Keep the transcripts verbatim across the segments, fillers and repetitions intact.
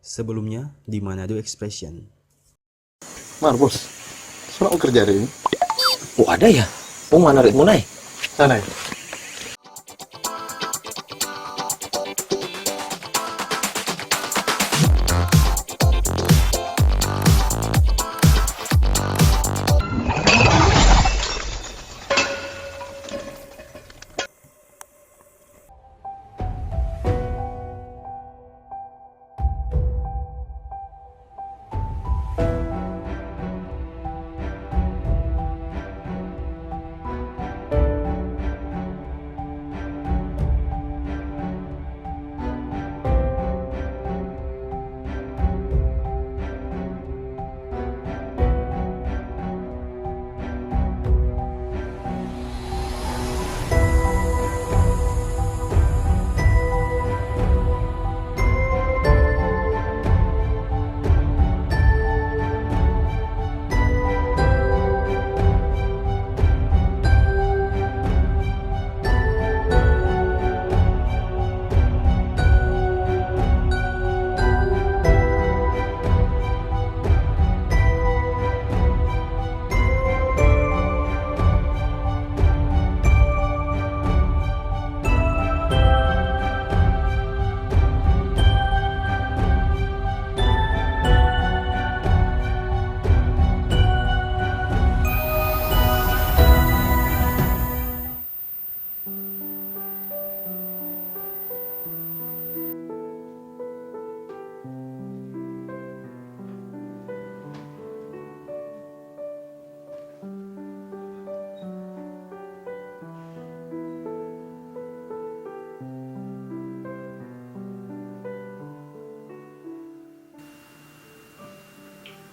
Sebelumnya di Manado Expression. Mar, bos, so nak mo kerja hari ini? Oh, ada ya? Oh, mana duitmu, Nay? Sana ya.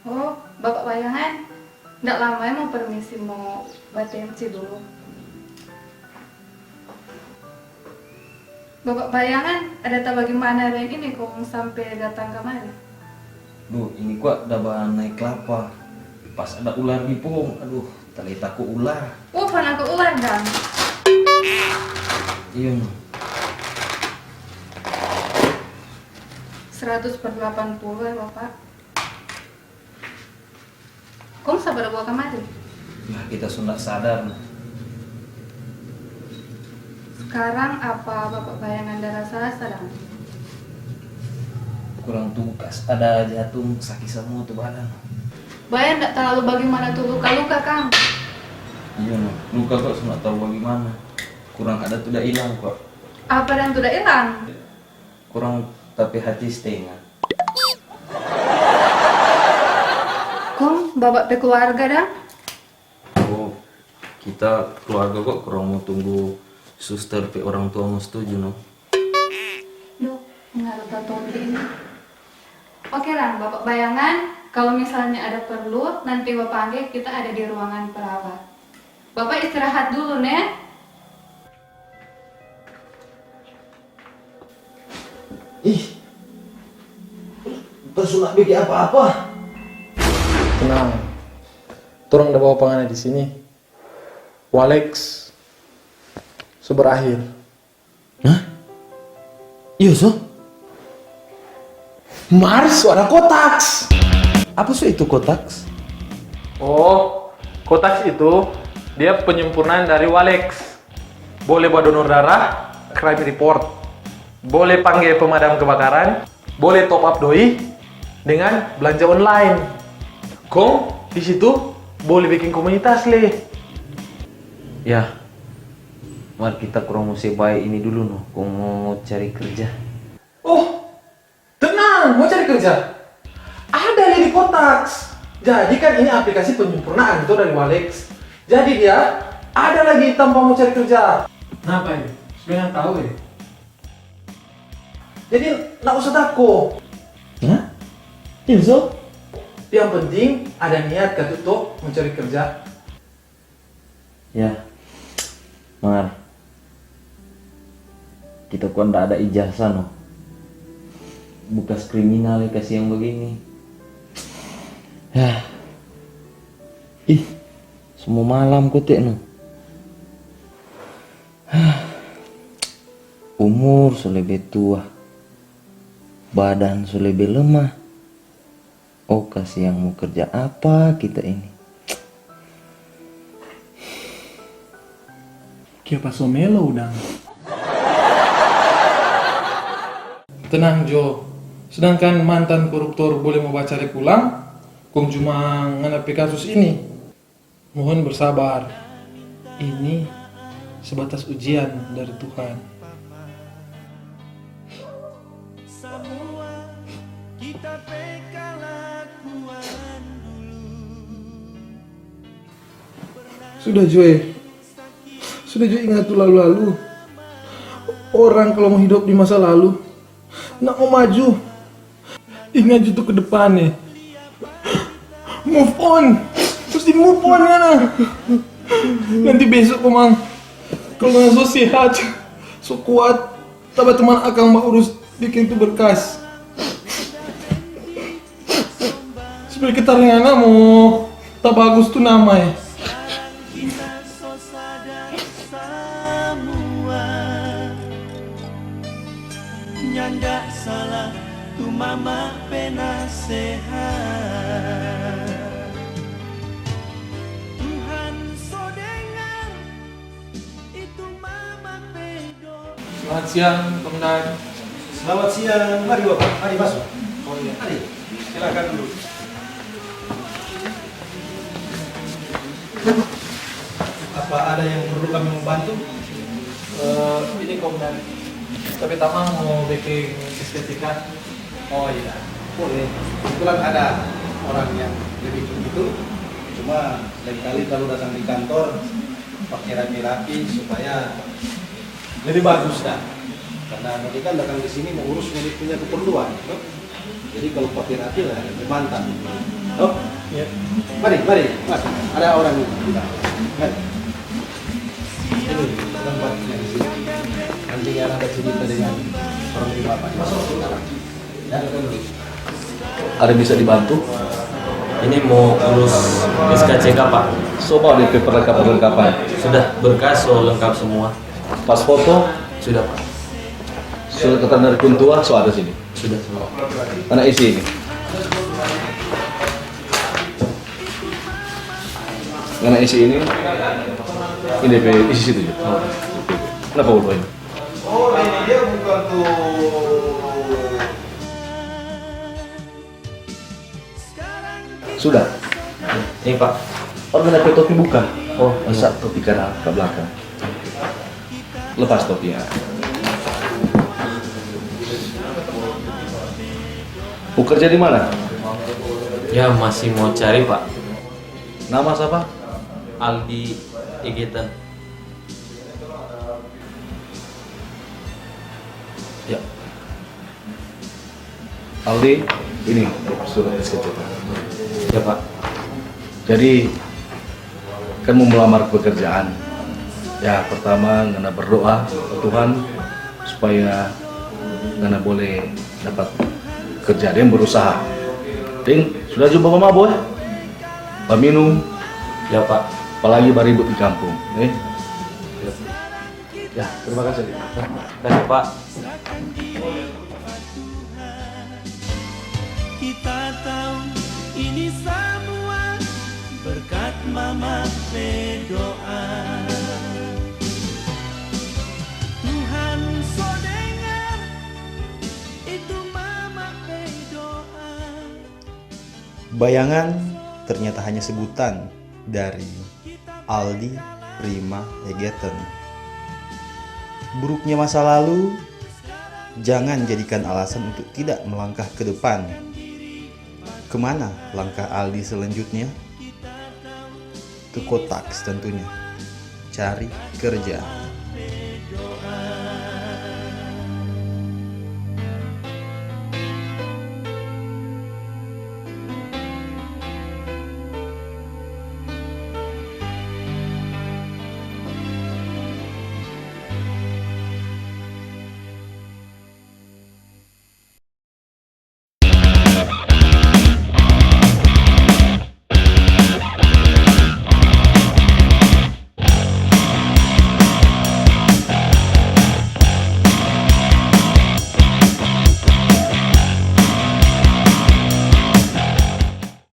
Oh, Bapak Bayangan, ndak lama ya, mau permisi, mau ba-T M C dulu. Bapak Bayangan, ada ta bagimana deng ini kong sampe datang kamari? Duh, ini kwa da ba nae klapa. Pas ada ular di pohong, aduh, taleta ko ular. Uh, pana ko ular dang. Iyo no. Seratus per delapan puluh ya, Bapak. Kong sabara bua kamari? Nah, kita so nda sadar. Skarang apa Bapak Bayangan da rasa-rasa dang? Kurang tugas, ada jatung, saki samua tu badan. Bayan nda talalu bagimana tu luka-luka, kang? Iyo no, luka kwa so nda tau bagimana. Kurang ada tu da ilang kwa. Apa dang tu da ilang? Kurang tapi hati stenga. Kong babak pe keluarga dang? Oh, kita keluarga kwa kurang mo tunggu suster pe orang tua mo setuju no. Duh, ngarata toge ini. Oke dang, Bapak Bayangan, kalo misalnya ada perlu, nanti bapangge kita ada di ruangan perawat. Bapak istirahat dulu ne. Ih, ta so nda beking apa-apa. Tenang, torang da bawa pa ngana di sini. Walex so berakhir. Hah? Iyo so? Mars so ada kotaks. Apa so itu kotaks? Oh, kotaks itu dia penyempurnaan dari Walex. Boleh badonor darah, crime report. Boleh pangge pemadam kebakaran, boleh top up doi dengan blanja online. Kong di situ boleh bikin komunitas le. Ya, mar kita kurang mo se bae ini dulu no, kong mo cari kerja. Oh, tenang, mo cari kerja. Ada le di kotaks. Jadi kan ini aplikasi penyempurnaan to dari Walex. Jadi dia ada lagi tampa mo cari kerja. Napa e? Supaya ngana tau e. Jadi nda usah tako. Hah? Iyo so? Yang penting ada niat katu to mo cari kerja. Ya, mar kita kwa nda ada ijazah no. Bukas kriminal ya kasiang bagini. Ya. Ih, so mo malam kote no. Umur so lebe tua. Badan su lebe lemah. Oh, kasiang, mo kerja apa kita ini? Kiapa so melo, Udang? Tenang jo, sedangkan mantan koruptor bole mo bacari pulang, kong cuma ngana pe kasus ini. Mohon bersabar, ini sebatas ujian dari Tuhan. Sudah, Joy. Sudah, Joy, ingat tu lalu-lalu. Orang kalau mau hidup di masa lalu, nda mau maju. Ingat jo tu ke depan, eh. Move on. Musti move on, ngana. Nanti besok komang, kalau ngana so sehat, so kuat, ta bateman akang baurus biking tu berkas. Supaya kita ngana mo ta bagus tu nama, eh. Nyanda salah tu mama pe nasehat. Tuhan so dengar itu mama pe doa. Selamat siang, Komandan. Selamat siang, mari Bapak, mari masuk. Oh iya. Mari, silakan dulu. Apa ada yang perlu kami membantu? Eh, ini, Komandan. Tapi tamang mau bikin estetika. Oh iya, boleh. Kebetulan ada orang yang lebih tinggi itu. Cuma lain kali kalau datang di kantor, pakai rapi-rapi supaya lebih bagus dah. Karena nanti kan datang di sini mau urus ngoni punya keperluan, gitu. Jadi kalau pakai rapi lah, lebih mantap. Toh? Iya. Mari, mari, Mas. Ada orang ini. Mari. Ini tempatnya di sini. Nanti ya ada cerita dengan orang di bapak. Masuk sekarang. Ya, datang dulu. Ada bisa dibantu? Ini mau urus S K C K, Pak. So, bawa depe perlengkapan-perlengkapan. Sudah, berkas so lengkap semua. Pas foto? Sudah, Pak. Surat keterangan dari kuntua, so ada sini. Sudah, semua. Ngana isi ini. Ngana isi ini. Ini pe isi situ jo. Kenapa ulpa ini? Oh, ini dia bukan tuh. Sudah. Ini, Pak. Orang ada topi buka. Oh, bisa topi ka, ka belakang. Lepas topinya. Mau kerja di mana? Ya, masih mau cari, Pak. Nama siapa? Aldi Egeten. Ya. Aldi, ini surat S K C K. Ya, Pak. Jadi, kan mau melamar pekerjaan. Ya, pertama ngana berdoa ke Tuhan supaya ngana boleh dapat kerja deng berusaha. Deng, sudah jo bamabo, eh? Baminum. Ya, Pak. Apalagi baribut di kampung, eh? Ya. Ya, terima kasih. Terima kasih, Pak. Kita tahu ini semua berkat mama pe doa. Tuhan so dengar itu mama pe doa. Bayangan ternyata hanya sebutan dari Aldi Prima Egeten. Buruknya masa lalu jangan jadikan alasan untuk tidak melangkah ke depan. Kemana langkah Aldi selanjutnya? Ke Kotax tentunya. Cari kerja.